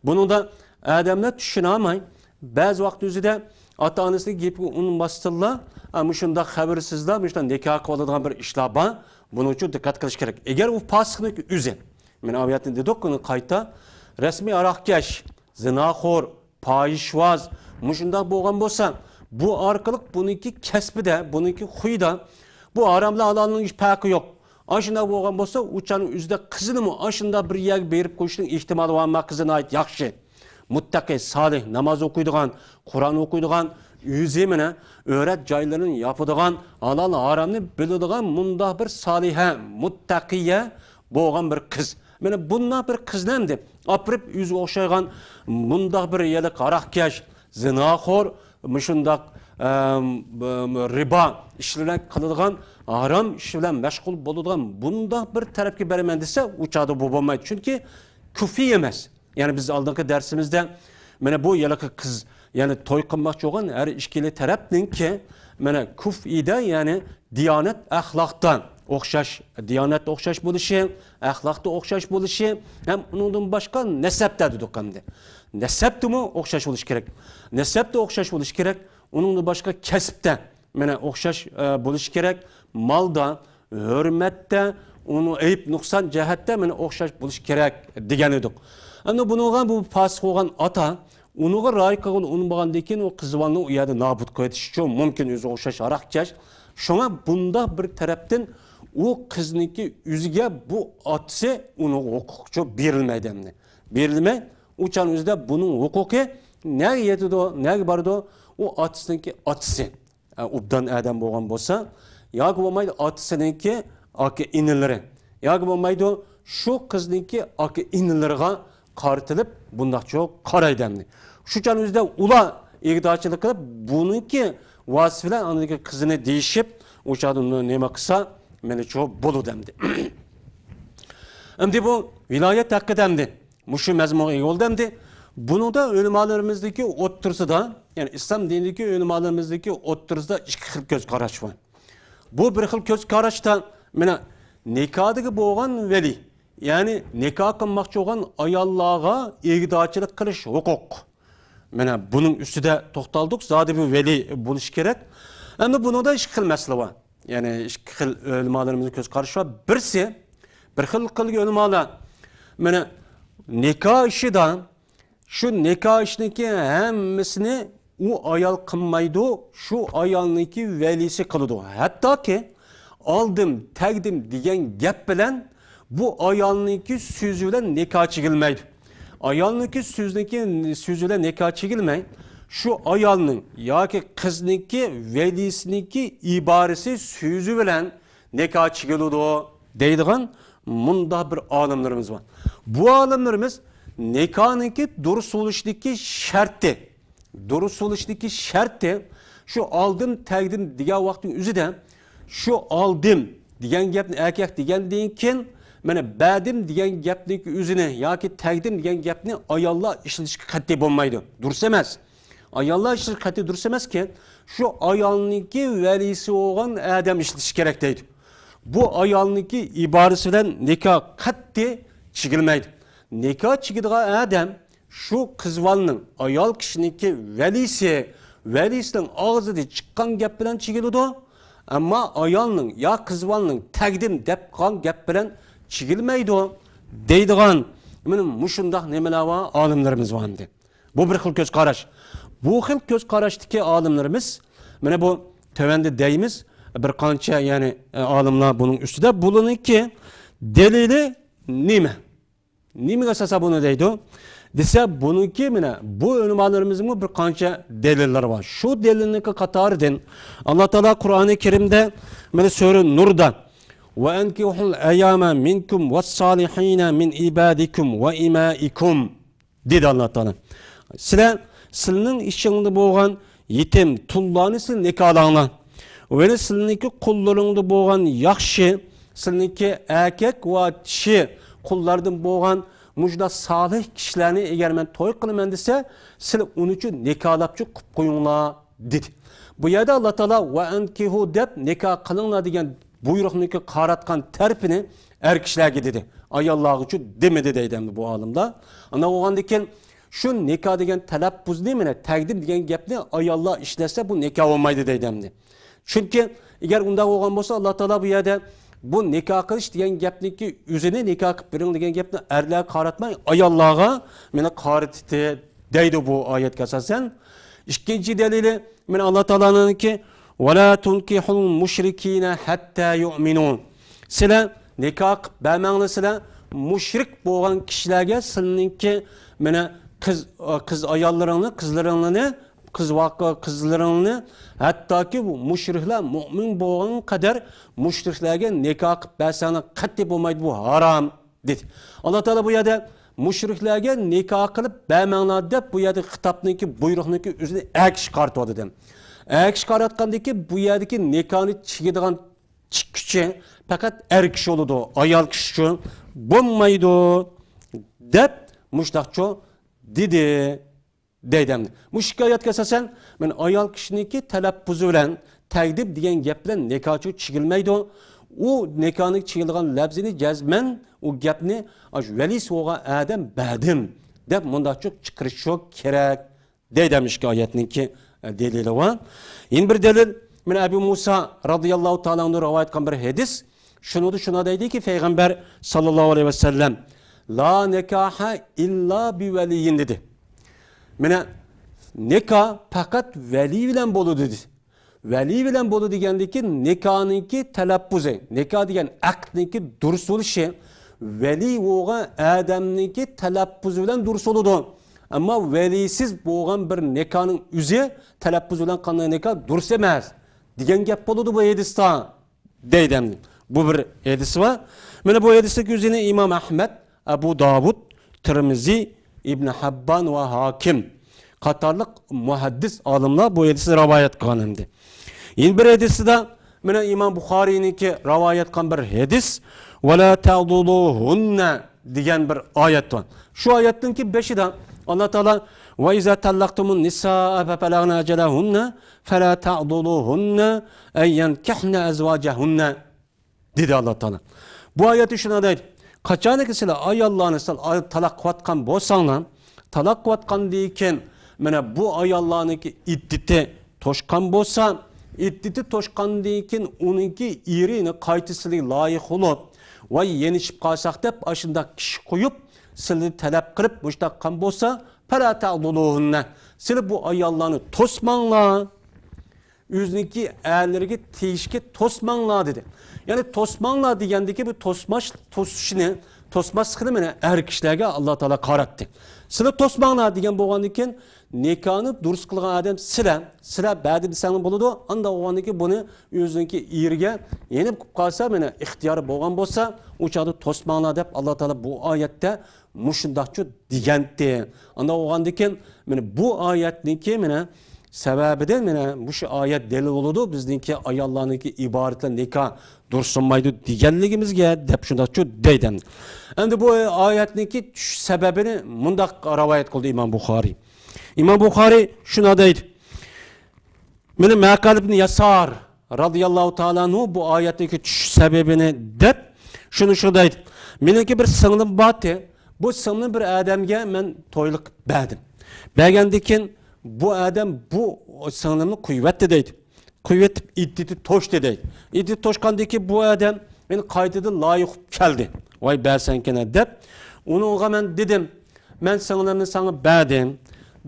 بۇنىڭدا ئادەملەر چۈشىنەلمەي، بەزى ۋاقىت ئۆزىدە ئاتا-ئانىسىنىڭ گېپىگە ئۇنىماستىنلا، ئە، مۇشۇنداق خەۋەرسىزلا، مۇشۇنداق نىكاھ قىلىۋالىدىغان بىر ئىشلار بار. بۇنىڭ ئۈچۈن دىققەت قىلىش كېرەك. ئەگەر ئۇ پاسىقنىڭ ئۆزى، مانا ئايەتنى دېدۇق، قايتا رەسمىي ھاراقكەش، زىناخور، پاھىشۋاز، مۇشۇنداق بولغان بولسا، بۇ ئارقىلىق بۇنىڭكى كەسپىدە، بۇنىڭكى خۇيىدا بۇ ھاراملار ھالالنىڭ ھېچ پەرقى يوق. ئاشۇنداق بولغان بولسا، ئۇ چاغنىڭ ئۆزىدە قىزىنىمۇ ئاشۇنداق بىر يەرگە بېرىپ قويۇشنىڭ ئېھتىمالى بار، قىزى ناھايىتى ياخشى. مۇتتەقى، سالىھ، ناماز ئوقۇيدىغان، قۇرئان ئوقۇيدىغان، ئۆزى مانا ئۆرەت جايلىرىنى ياپىدىغان، ھالال ھارامنى بىلىدىغان مۇنداق بىر سالىھە، مۇتتەقىيە بولغان بىر قىز. مانا بۇنداق بىر قىزنى ئەمدى ئاپىرىپ ئۆزىگە ئوخشايدىغان مۇنداق بىر يەلىك ھاراقكەش، زىناخور، مۇشۇنداق، ئەم، ب-، رىبا ئىشلىرىنى قىلىدىغان، ھارام ئىش بىلەن مەشغۇل بولىدىغان بۇنداق بىر تەرەپكە بېرىمەن دېسە، ئۇ چاغدا بۇ بولمايدۇ. چۈنكى كۈفىي ئەمەس. يەنى بىز ئالدىنقى دەرسىمىزدە مانا بۇ ھېلىقى قىز، يەنى توي قىلماقچى بولغان ھەر ئىككىلا تەرەپنىڭكى مانا كۈفىيدە، يەنى دىيانەت ئەخلاقتا ئوخشاش، دىيانەتتە ئوخشاش بولۇشى، ئەخلاقتا ئوخشاش بولۇشى ھەم ئۇنىڭدىن باشقا نەسەبتە دېدۇق ئەمدى. نەسەبتىمۇ ئوخشاش بولۇشى كېرەك. نەسەبتە ئوخشاش بولۇشى كېرەك. ئۇنىڭدىن باشقا كەسىپتە مانا ئوخشاش، ئە، بولۇشى كېرەك. مالدا، ھۆرمەتتە، ئۇنىڭ ئەيىب نۇقسان جەھەتتە مانا ئوخشاش بولۇشى كېرەك دېگەن ئىدۇق. ئەمدى بۇنىڭغا بۇ پاسىق بولغان ئاتا ئۇنىڭغا رىئايە قىلغىلى ئۇنىمىغاندىن كېيىن ئۇ قىز بالىنى ئۇ يەردە نابۇت قىلىۋېتىشى مۇمكىن، ئۆزى ئوخشاش ھاراقكەش. شۇڭا بۇنداق بىر تەرەپتىن ئۇ قىزنىڭكى ئۆزىگە بۇ ئاتىسى ئۇنىڭ ھوقۇقىچۇ بېرىلمەيدۇ ئەمدى. بېرىلمەي، ئۇ چاغنىڭ ئۆزىدە بۇنىڭ ھوقۇقى نەگە يېتىدۇ، نەگە بارىدۇ؟ ئۇ ئاتىسىنىڭكى ئاتىسى. ئە، ئوبدان ئادەم بولغان بولسا، ياكى بولمايدۇ ئاتىسىنىڭكى ئاكا ئىنىلىرى، ياكى بولمايدۇ شۇ قىزنىڭكى ئاكا ئىنىلىرىغا قارىتىلىپ بۇنداقچە قارايدۇ ئەمدى. شۇ چاغنىڭ ئۆزىدە ئۇلار ئىگىدارچىلىق قىلىپ، بۇنىڭكى ۋاسىتە بىلەن ئاندىكى قىزىنى دېيىشىپ، ئۇ چاغدا نېمە قىلسا، مېنىچۇ بولىدۇ ئەمدى. ئەمدى بۇ ۋىلايەت ھەققىدە ئەمدى مۇشۇ مەزمۇنغا ئىگە بولدى ئەمدى. بۇنىڭدا ئۆلىمالىرىمىزدىكى ئوتتۇرىسىدا، يەنى ئىسلام دىنىدىكى ئۆلىمالىرىمىزدىكى ئوتتۇرىسىدا ئىككى خىل كۆز قاراش بار. بۇ بىر خىل كۆز قاراشتا، مانا، نىكاھدىكى بولغان ۋەلىي، يەنى نىكاھ قىلماقچى بولغان ئاياللارغا ئىگىدارچىلىق قىلىش ھوقۇق. مانا بۇنىڭ ئۈستىدە توختالدۇق. زادى بۇ ۋەلىي بولۇشى كېرەك. ئەمدى بۇنىڭدا ئىككى خىل مەسىلە بار. يەنى ئىككى خىل ئۆلىمالىرىمىزنىڭ كۆز قارىشى بار. بىرسى، بىر خىل قىلغان ئۆلىمالار، مانا، نىكاھ ئىشىدا شۇ نىكاھ ئىشىنىڭكى ھەممىسىنى ئۇ ئايال قىلمايدۇ، شۇ ئايالنىڭكى ۋەلىسى قىلىدۇ. ھەتتاكى ئالدىم، تەگدىم دېگەن گەپ بىلەن بۇ ئايالنىڭكى سۆزى بىلەن نىكاھ چىگىلمەيدۇ. ئايالنىڭكى سۆزىنىڭكى، سۆزى بىلەن نىكاھ چىگىلمەي، شۇ ئايالنىڭ ياكى قىزنىڭكى ۋەلىسىنىڭكى ئىبارىسى، سۆزى بىلەن نىكاھ چىگىلىدۇ دەيدىغان مۇنداق بىر ئالىملىرىمىز بار. بۇ ئالىملىرىمىز نىكاھنىڭكى دۇرۇس بولۇشىدىكى شەرتى، دۇرۇس بولۇشىدىكى شەرتى، شۇ ئالدىم، تەگدىم دېگەن ۋاقىتنىڭ ئۆزىدە، شۇ ئالدىم دېگەن گەپنى ئەركەك دېگەندىن كېيىن، مانا، بەدىم دېگەن گەپنىڭ ئۆزىنى ياكى تەگدىم دېگەن گەپنى ئاياللار ئىشلىتىشكە قەتئىي بولمايدۇ. دۇرۇس ئەمەس. ئاياللار ئىشلىتىشكە قەتئىي دۇرۇس ئەمەسكەن. شۇ ئايالنىڭكى ۋەلىسى بولغان ئادەم ئىشلىتىشى كېرەك دەيدۇ. بۇ ئايالنىڭكى ئىبارىسى بىلەن نىكاھ قەتئىي چىگىلمەيدۇ. نىكاھ چىگىدىغان ئادەم شۇ قىز بالىنىڭ، ئايال كىشىنىڭكى ۋەلىسى، ۋەلىسىنىڭ ئاغزىدىن چىققان گەپ بىلەن چىگىلىدۇ. ئەمما ئايالنىڭ يا قىز بالىنىڭ تەگدىم دەپ قالغان گەپ بىلەن چىگىلمەيدۇ دەيدىغان، مانا مۇشۇنداق نېمىلەر بار، ئالىملىرىمىز بار ئەمدى. بۇ بىر خىل كۆز قاراش. بۇ خىل كۆز قاراشتىكى ئالىملىرىمىز، مانا بۇ تۆۋەندە دەيمىز، بىر قانچە، يەنى، ئالىملار بۇنىڭ ئۈستىدە. بۇلارنىڭكى دەلىلى نېمە؟ نېمىگە ئاساسەن بۇنى دەيدۇ دېسە، بۇنىڭكى، مانا، بۇ ئۆلىمالىرىمىزنىڭمۇ بىر قانچە دەلىللىرى بار. شۇ دەلىلنىڭكى قاتارىدىن ئاللا تائالا قۇرئانى كەرىمدە، مانا، سۈرە نۇردا، «وأنكحوا الأيامى منكم والصالحين من عبادكم وإمائكم» دېدى ئاللا تائالا. سىلەر سىلىنىڭ ئىچىڭدە بولغان يېتىم، تۇللارنى سىلەر نىكاھلاڭلار. ۋە سىلىنىڭكى قۇللىرىڭدا بولغان ياخشى، سىلىنىڭكى ئەركەك ۋە چىشى قۇللاردىن بولغان مۇشۇنداق سالىھ كىشىلەرنى ئەگەر مەن توي قىلىمەن دېسە، سىلەر ئۇنى ئۈچۈن نىكاھلاپچۇ قىلىپ قويۇڭلار، دېدى. بۇ يەردە ئاللا تائالا «ۋە ئەنكىھۇ» دەپ نىكاھ قىلىڭلار دېگەن بۇيرۇقنىڭكى قاراتقان تەرىپىنى ئەر كىشىلەرگە دېدى. ئاياللارغىچۇ دېمىدى دەيدۇ ئەمدى بۇ ئالىملار. ئانداق بولغاندىن كېيىن شۇ نىكاھ دېگەن تەلەپپۇزنى، مانا، تەقدىم دېگەن گەپنى ئاياللار ئىشلەتسە، بۇ نىكاھ بولمايدۇ دەيدۇ ئەمدى. چۈنكى ئەگەر ئۇنداق بولغان بولسا، ئاللا تائالا بۇ يەردە بۇ نىكاھ قىلىش دېگەن گەپنىكى ئۆزىنى، نىكاھ قىلىپ بېرىڭ دېگەن گەپنى ئەرلەرگە قاراتماي، ئاياللارغا مېنى قارىتىتتى دەيدۇ بۇ ئايەتكە ئاساسەن. ئىككىنچى دەلىلى، مانا ئاللا تائالانىڭكى، «ۋەلا تۇنكىھۇل مۇشرىكىنە ھەتتا يۇئمىنۇ.» سىلەر نىكاھ قىلىپ بەرمەڭلار سىلەر مۇشرىك بولغان كىشىلەرگە، سىلىنىڭكى مانا قىز، قىز ئاياللىرىڭنى، قىزلىرىڭنى، قىز ۋاقا-، قىزلىرىڭنى، ھەتتاكى مۇشرىكلار مۇئمىن بولغان قەدەر مۇشرىكلەرگە نىكاھ قىلىپ بەرسەڭلار قەتئىي بولمايدۇ، بۇ ھارام. دېدى. ئاللا تائالا بۇ يەردە مۇشرىكلەرگە نىكاھ قىلىپ بەرمەڭلار دەپ، بۇ يەردە خىتابنىڭكى، بۇيرۇقنىڭكى ئۆزىنى ئەكسىگە قارىتىۋاتىدۇ. ئەكسىگە قاراتقاندىكى بۇ يەردىكى نىكاھنى چىگىدىغان چىككۈچى پەقەت ئەر كىشى بولىدۇ، ئايال كىشى ئۈچۈن بولمايدۇ دەپ مۇشۇنداقچۇ دېدى. دەيدۇ ئەمدى. مۇشۇ ئىككى ئايەتكە ئاساسەن، مانا ئايال كىشىنىڭكى تەلەپپۇزى بىلەن تەكلىپ دېگەن گەپ بىلەن نىكاھچۇ چىگىلمەيدۇ. ئۇ نىكاھنى چىگىلىدىغان لەپزىنى جەزمەن ئۇ گەپنى ئاشۇ ۋەلىسى بولغان ئادەم بەردىم دەپ مۇنداقچۇ چىقىرىشى كېرەك دەيدۇ ئەمدى ئىككى ئايەتنىڭكى، ئە، دەلىلى بار. يەنە بىر دەلىل، مانا ئەبۇ مۇسا رازىياللاھۇ تائالا ئەنھۇ رىۋايەت قىلغان بىر ھەدىس. شۇنىڭدا شۇنداق دەيدىكى، پەيغەمبەر ساللاللاھۇ ئەلەيھى ۋەسەللەم، «لا نىكاھە ئىللا بىۋەلىيين» دېدى. مانا نىكاھ پەقەت ۋەلىي بىلەن بولىدۇ دېدى. ۋەلىي بىلەن بولىدۇ دېگەندىكى نىكاھنىڭكى تەلەپپۇزى، نىكاھ دېگەن ئەقدنىڭكى دۇرۇس بولۇشى ۋەلىي بولغان ئادەمنىڭكى تەلەپپۇزى بىلەن دۇرۇس بولىدۇ. ئەمما ۋەلىيسىز بولغان بىر نىكاھنىڭ ئۆزى تەلەپپۇز بىلەن قىلىنغان نىكاھ دۇرۇس ئەمەس دېگەن گەپ بولىدۇ بۇ ھەدىستە. دەيدۇ ئەمدى. بۇ بىر ھەدىسى بار. مانا بۇ ھەدىسنىڭ ئۆزىنى ئىمام ئەھمەد، ئەبۇ داۋۇد، تىرمىزى، ئىبن ھەببان ۋە ھاكىم قاتارلىق مۇھەددىس ئالىملار بۇ ھەدىسنى رىۋايەت قىلغان ئەمدى. يەنە بىر ھەدىسىدە مانا ئىمام بۇخارىينىڭكى رىۋايەت قىلغان بىر ھەدىس، «ۋەلا تەئدۇلۇھۇننە» دېگەن بىر ئايەت بار. شۇ ئايەتنىڭكى بېشىدا ئاللا تائالا، «ۋە ئىزا تەللەقتۇمۇن نىسائە فەبەلەغنە ئەجەلەھۇننە فەلا تەئدۇلۇھۇننە ئەن يەنكىھنە ئەزۋاجەھۇننە» دېدى ئاللا تائالا. بۇ ئايەتتە شۇنداق دەيدۇ، قاچانكى سىلەر ئاياللارنى سىلەر ئاي-، تالاق قىلىۋاتقان بولساڭلار، تالاق قىلىۋاتقاندىن كېيىن مانا بۇ ئاياللارنىڭكى ئىددىتى توشقان بولسا، ئىددىتى توشقاندىن كېيىن ئۇنىڭكى ئېرى قايتا سىلىگە لايىق بولۇپ، ۋاي يېنىشىپ قالساق دەپ ئاشۇنداق كىشى قويۇپ، سىلىنى تەلەپ قىلىپ مۇشۇنداق قىلغان بولسا، فەلا تەئدۇلۇھۇننە، سىلەر بۇ ئاياللارنى توسماڭلار. ئۆزىنىڭكى ئەرلىرىگە تېگىشكە توسماڭلار دېدى. يەنى توسماڭلار دېگەندىكى بۇ توسماش، توسۇشنى، توسماسلىقنى مانا ئەر كىشىلەرگە ئاللا تائالا قاراتتى. سىلەر توسماڭلار دېگەن بولغاندىن كېيىن نىكاھنى دۇرۇس قىلغان ئادەم سىلەر، سىلەر بەدى دېسەڭلار بولىدۇ. ئانداق بولغاندىن كېيىن بۇنى ئۆزىنىڭكى ئېرىگە يېنىپ قىلىپ قالسا مانا ئىختىيارى بولغان بولسا ئۇ چاغدا توسماڭلار دەپ ئاللا تائالا بۇ ئايەتتە مۇشۇنداقچۇ دېگەنتى. ئانداق بولغاندىكىن، مانا بۇ ئايەتنىڭكى مانا سەۋەبىدىن مانا مۇشۇ ئايەت دەلىل بولىدۇ، بىزنىڭكى ئاياللارنىڭكى ئىبادىتى نىكاھ دۇرۇسلىمايدۇ دېگەنلىكىمىزگە دەپ شۇنداقچۇ دەيدۇ. ئەمدى بۇ ئايەتنىڭكى چۈشۈش سەۋەبىنى مۇنداق رىۋايەت قىلدى ئىمام بۇخارىي. ئىمام بۇخارىي شۇنداق دەيدۇ. مانا مەقەل ئىبن ياسار رازىياللاھۇ تائالا ئەنھۇ بۇ ئايەتتىكى چۈشۈش سەۋەبىنى دەپ، شۇنى شۇ دەيدۇ. مېنىڭكى بىر سىڭلىم بارتى. بۇ سىڭلىم بىر ئادەمگە مەن تويلۇق بەردىم. بەرگەندىن كېيىن بۇ ئادەم بۇ سىڭلىمنى قويۇۋەتتى دەيدۇ. قويۇۋېتىپ ئىددىتى توشتى دەيدۇ. ئىددىتى توشقاندىن كېيىن بۇ ئادەم مېنى قايتىدىن لايىق قىلىپ كەلدى. ۋاي بەرسەڭكىنە دەپ، ئۇنىڭغا مەن دېدىم. مەن سىڭلىمنى ساڭا بەردىم.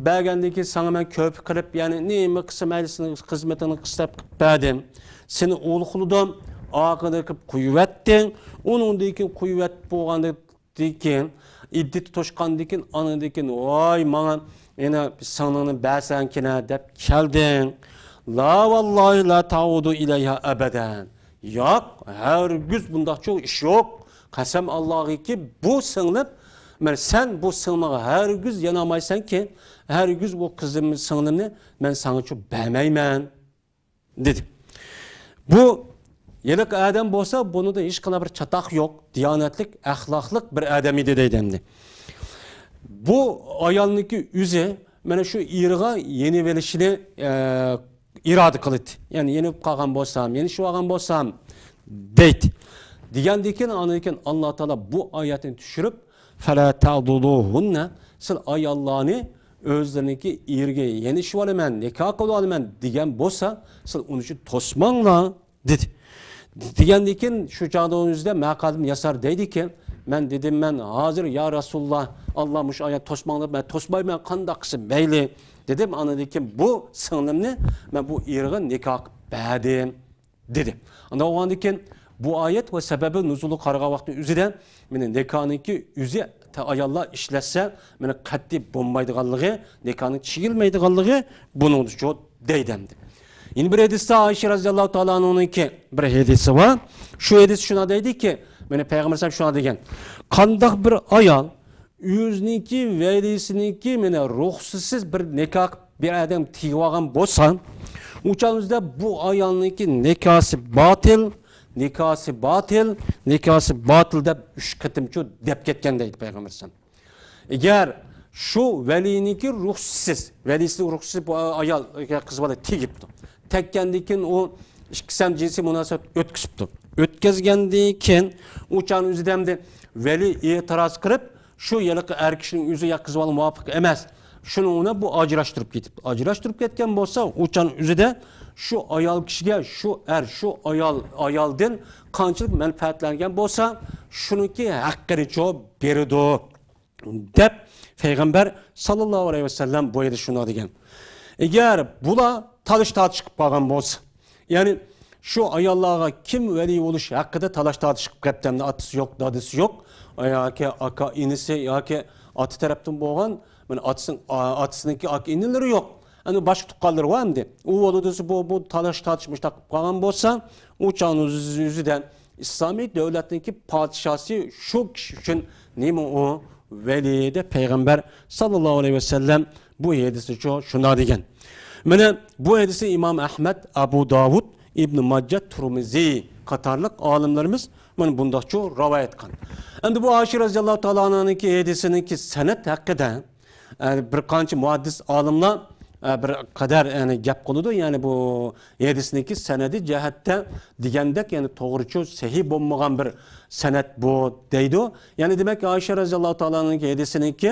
بەرگەندىن كېيىن ساڭا مەن كۆپە قىلىپ، يەنى نېمە قىلسا مەيلى سېنىڭ خىزمىتىڭنى قىلسا دەپ قىلىپ بەردىم. سېنى ئۇلۇغلىدىم، ئاقىدە قىلىپ قويۇۋەتتىڭ. ئۇنىڭدىن كېيىن قويۇۋەتىپ بولغاندىن كېيىن، ئىددىتى توشقاندىن كېيىن، ئانىڭدىن كېيىن، ۋاي ماڭا يەنە سىڭلىڭنى بەرسەڭكىنە دەپ كەلدىڭ. لا ۋاللاھى لا تەئۇدۇ ئىلەيھا ئەبەدەن. ياق، ھەرگىز بۇنداقچۇ ئىش يوق. قەسەم ئاللاغىكى، بۇ سىڭلىم، مەن سەن بۇ سىڭلىڭغا ھەرگىز يانالمايسەنكى، ھەرگىز بۇ قىزىم، سىڭلىمنى مەن ساڭىچۇ بەرمەيمەن، دېدى. بۇ ھېلىقى ئادەم بولسا، بۇنىڭدا ھېچقانداق بىر چاتاق يوق، دىيانەتلىك، ئەخلاقلىق بىر ئادەم ئىدى دەيدۇ ئەمدى. بۇ ئايالنىڭكى ئۆزى مانا شۇ ئېرىغا يېنىۋېلىشىنى، ئە، ئىرادە قىلىدۇ. يەنى يېنىپ قالغان بولسام، يېنىشىۋالغان بولسام، دەيدۇ. دېگەندىن كېيىن، ئاندىن كېيىن ئاللا تائالا بۇ ئايەتنى چۈشۈرۈپ، فەلا تەئدۇلۇھۇننە، سىل ئاياللارنى ئۆزلىرىنىڭكى ئېرىگە يېنىشىۋالىمەن، نىكاھ قىلىۋالىمەن دېگەن بولسا، سىل ئۇنى توسماڭلار، دېدى. دېگەندىن كېيىن شۇ چاغدا ئۇنىڭ يۈزىدە مەقادىم ياسار دەيدىكى، مەن دېدىم، مەن ھازىر يا رەسۇلاللا، ئاللا مۇشۇ ئايەت توسماڭلار، مەن توسمايمەن، قانداق قىلسا مەيلى دېدىم. ئاندىن كېيىن بۇ سىڭلىمنى مەن بۇ ئېرىغا نىكاھ قىلىپ بەردىم دېدى. ئانداق بولغاندىن كېيىن بۇ ئايەت ۋە سەبەبى نۇزۇلىغا قارىغان ۋاقىتنىڭ ئۆزىدە مېنىڭ نىكاھنىڭكى ئۆزى ئاياللار ئىشلەتسە مېنىڭ قەتئىي بولمايدىغانلىقى، نىكاھنىڭ چېكىلمەيدىغانلىقى بۇنىڭدىچۇ دەيدۇ ئەمدى. يەنە بىر ھەدىستە ئائىشە رەزىياللاھۇ تائالا ئەنھۇنىڭكى بىر ھەدىسى بار. شۇ ھەدىس شۇنداق دەيدىكى، مېنى پەيغەمبەر ئەلەيھىسسالام شۇنداق دېگەن، قانداق بىر ئايال ئۆزىنىڭكى ۋەلىسىنىڭكى مېنى رۇخسىسىز بىر نىكاھ بىر ئادەم تېگىۋالغان بولسا، ئۇ چاغدا بۇ ئايالنىڭكى نىكاسى باتىل، نىكاسى باتىل، نىكاسى باتىل دەپ ئۈچ قېتىمچۇ دەپ كەتكەن دەيدۇ پەيغەمبەر ئەلەيھىسسالام. ئەگەر شۇ ۋەلىنىڭكى رۇخسىسىز، ۋەلىسىنىڭ رۇخسىسىز بۇ ئايال، قىز بالا تېگىپتۇ. تەگكەندىن كېيىن ئۇ ئىككىسى ھەم جىنسىي مۇناسىۋەت ئۆتكۈزۈپتۇ. ئۆتكۈزگەندىن كېيىن ئۇ چاغنىڭ ئۆزىدە ئەمدى ۋەلى ئېتىراز قىلىپ، شۇ ھېلىقى ئەر كىشىنىڭ ئۆزى يا قىز بالا مۇۋاپىق ئەمەس. شۇنىڭ ئۇنى بۇ ئاجراشتۇرۇپ كېتىپتۇ. ئاجراشتۇرۇپ كەتكەن بولسا، ئۇ چاغنىڭ ئۆزىدە شۇ ئايال كىشىگە شۇ ئەر، شۇ ئايال، ئايالدىن قانچىلىك مەنپەئەتلەنگەن بولسا، شۇنىڭكى ھەققىنىچۇ بېرىدۇ. دەپ پەيغەمبەر ساللاللاھۇ ئەلەيھى ۋەسەللەم بۇ يەردە شۇنداق دېگەن. ئەگەر بۇلار تالىش تارتىش قىلىپ قالغان بولسا، يەنى شۇ ئاياللارغا كىم ۋەلىي بولۇش ھەققىدە تالاش تارتىش قىلىپ قەپتەمدە، ئاتىسى يوق، دادىسى يوق، ياكى ئاكا ئىنىسى ياكى ئاتا تەرەپتىن بولغان، مانا ئاتىسىنىڭ، ئا-، ئاتىسىنىڭكى ئاكا ئىنىلىرى يوق. ئەنە باشقا تۇغقانلىرى بار ئەمدى. ئۇ بولىدۇ، بۇ، بۇ تالاش تارتىش مۇشتاق قىلىپ قالغان بولسا، ئۇ چاغنىڭ يۈزىدە ئىسلامىي دۆلەتنىڭكى پادىشاسى شۇ كىشى ئۈچۈن نېمە ئۇ ۋەلى دەپ پەيغەمبەر ساللاللاھۇ ئەلەيھى ۋەسەللەم بۇ ھەدىسنىچۇ شۇنداق دېگەن. مانا بۇ ھەدىسنى ئىمام ئەھمەد، ئەبۇ داۋۇد، ئىبنى ماججا، تۇرمىزى قاتارلىق ئالىملىرىمىز مانا بۇنداقچۇ رىۋايەت قىلغان. ئەمدى بۇ ئائىشە رەزىياللاھۇ تائالا ئەنھانىڭكى ھەدىسىنىڭكى سەنەد ھەققىدە ئە، بىر قانچە مۇھەددىس ئالىملار، ئە، بىر قەدەر، يەنى، گەپ قىلىدۇ. يەنى بۇ ھەدىسنىڭكى سەنەدى جەھەتتە دېگەندەك، يەنى، توغرىچۇ، سەھىھ بولمىغان بىر سەنەد بۇ دەيدۇ. يەنى، دېمەك، ئائىشە رەزىياللاھۇ تائالا ئەنھانىڭكى ھەدىسىنىڭكى،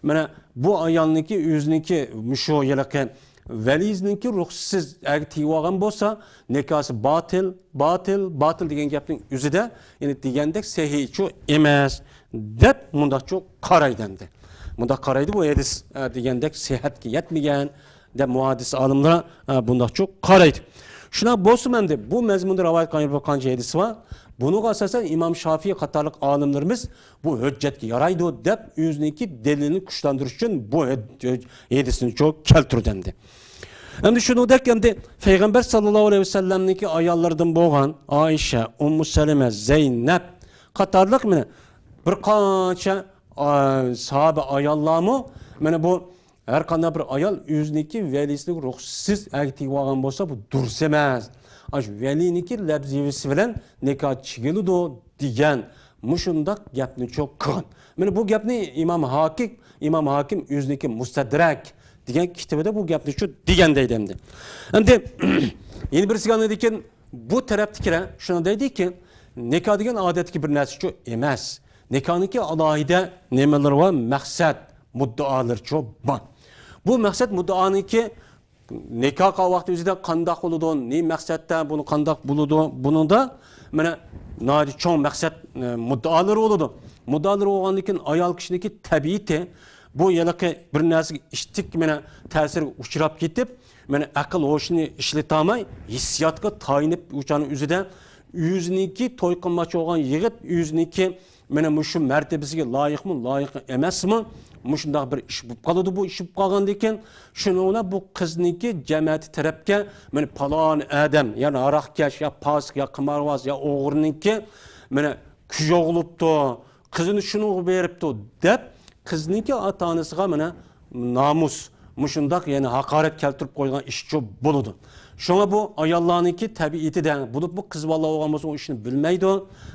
مانا، بۇ ئايالنىڭكى ئۆزىنىڭكى مۇشۇ ھېلىقى ۋەلىيىنىڭكى رۇخسىسىز ئەرگە تېگىۋالغان بولسا، نىكاسى باتىل، باتىل، باتىل دېگەن گەپنىڭ ئۆزىدە، يەنى، دېگەندەك سەھىھچۇ ئەمەس دەپ مۇنداقچۇ قارايدۇ ئەمدى. مۇنداق قارايدۇ، بۇ ھەدىس، ئە، دېگەندەك سىھھەتكە يەتمىگەن دەپ مۇھەددىس ئالىملار، ئە، بۇنداقچۇ قارايدۇ. شۇنداق بولسىمۇ ئەمدى بۇ مەزمۇندا رىۋايەت قىلىنغان بىر قانچە ھەدىس بار. بۇنىڭغا ئاساسەن ئىمام شافىئى قاتارلىق ئالىملىرىمىز بۇ ھۆججەتكە يارايدۇ دەپ ئۆزىنىڭكى دەلىلىنى كۈچلەندۈرۈش ئۈچۈن بۇ ھەد-، ھەدىسنىچۇ كەلتۈردى ئەمدى. ئەمدى شۇنىڭدەك ئەمدى پەيغەمبەر ساللاللاھۇ ئەلەيھى ۋەسەللەمنىڭكى ئاياللىرىدىن بولغان ئائىشە، ئۇممۇ سەلىمە، زەينەپ قاتارلىق مانا بىر قانچە، ئا، ساھابە ئاياللارمۇ مانا بۇ ھەر قانداق بىر ئايال ئۆزىنىڭكى ۋەلىسىنىڭ رۇخسىتىسىز ئەرگە تېگىۋالغان بولسا، بۇ دۇرۇس ئەمەس. ئاشۇ ۋەلىنىڭكى لەپزىۋىسى بىلەن نىكاھ چېكىلىدۇ دېگەن مۇشۇنداق گەپنىچۇ قىلغان. مانا بۇ گەپنى ئىمام ھاكىم، ئىمام ھاكىم ئۆزىنىڭكى مۇستەدرەك دېگەن كىتابىدا بۇ گەپنىچۇ دېگەن دەيدۇ ئەمدى. ئەمدى يەنە بىرسىگە ئاندىن كېيىن بۇ تەرەپتىكىلەر شۇنى دەيدۇكى، نىكاھ دېگەن ئادەتتىكى بىر نەرسىچۇ ئەمەس. نىكاھنىڭكى ئالاھىدە نېمىلىرى بار؟ مەقسەت، مۇددىئالىرىچۇ بار. بۇ مەقسەت مۇددىئانىڭكى نىكاھ قىلغان ۋاقتى ئۆزىدە قانداق بولىدۇ، نېمە مەقسەتتە، بۇنى قانداق بولىدۇ، بۇنىڭدا مانا ناھايىتى چوڭ مەقسەت، ئە، مۇددىئالىرى بولىدۇ. مۇددىئالىرى بولغاندىن كېيىن ئايال كىشىنىڭكى تەبىئىتى بۇ ھېلىقى بىر نەرسىگە ئىشتىك مانا تەسىرگە ئۇچراپ كېتىپ، مانا ئەقىل ھوشىنى ئىشلىتالماي، ھېسسىياتقا تايىنىپ ئۇ چاغنىڭ ئۆزىدە ئۆزىنىڭكى توي قىلماقچى بولغان يىگىت ئۆزىنىڭكى مانا مۇشۇ مەرتىۋىسىگە لايىقمۇ، لايىق ئەمەسمۇ؟ مۇشۇنداق بىر ئىش بولۇپ قالىدۇ. بۇ ئىش بولۇپ قالغاندىن كېيىن، شۇنىڭ بىلەن بۇ قىزنىڭكى جەمەتى تەرەپكە، مانا، پالان ئادەم، يا ھاراقكەش، يا پاسىق، يا قىمارۋاز، يا ئوغرىنىڭكى، مانا، كۈيوۋى بولۇپتۇ، قىزىنى شۇنىڭغا بېرىپتۇ، دەپ، قىزنىڭكى ئاتا-ئانىسىغا، مانا، نامۇس، مۇشۇنداق، يەنى ھاقارەت كەلتۈرۈپ قويغان ئىشچۇ بولىدۇ. شۇڭا بۇ ئاياللارنىڭكى تەبىئىتىدە، بولۇپمۇ قىز بالا بولغان بولسا، ئۇ ئىشنى بىلمەيدۇ.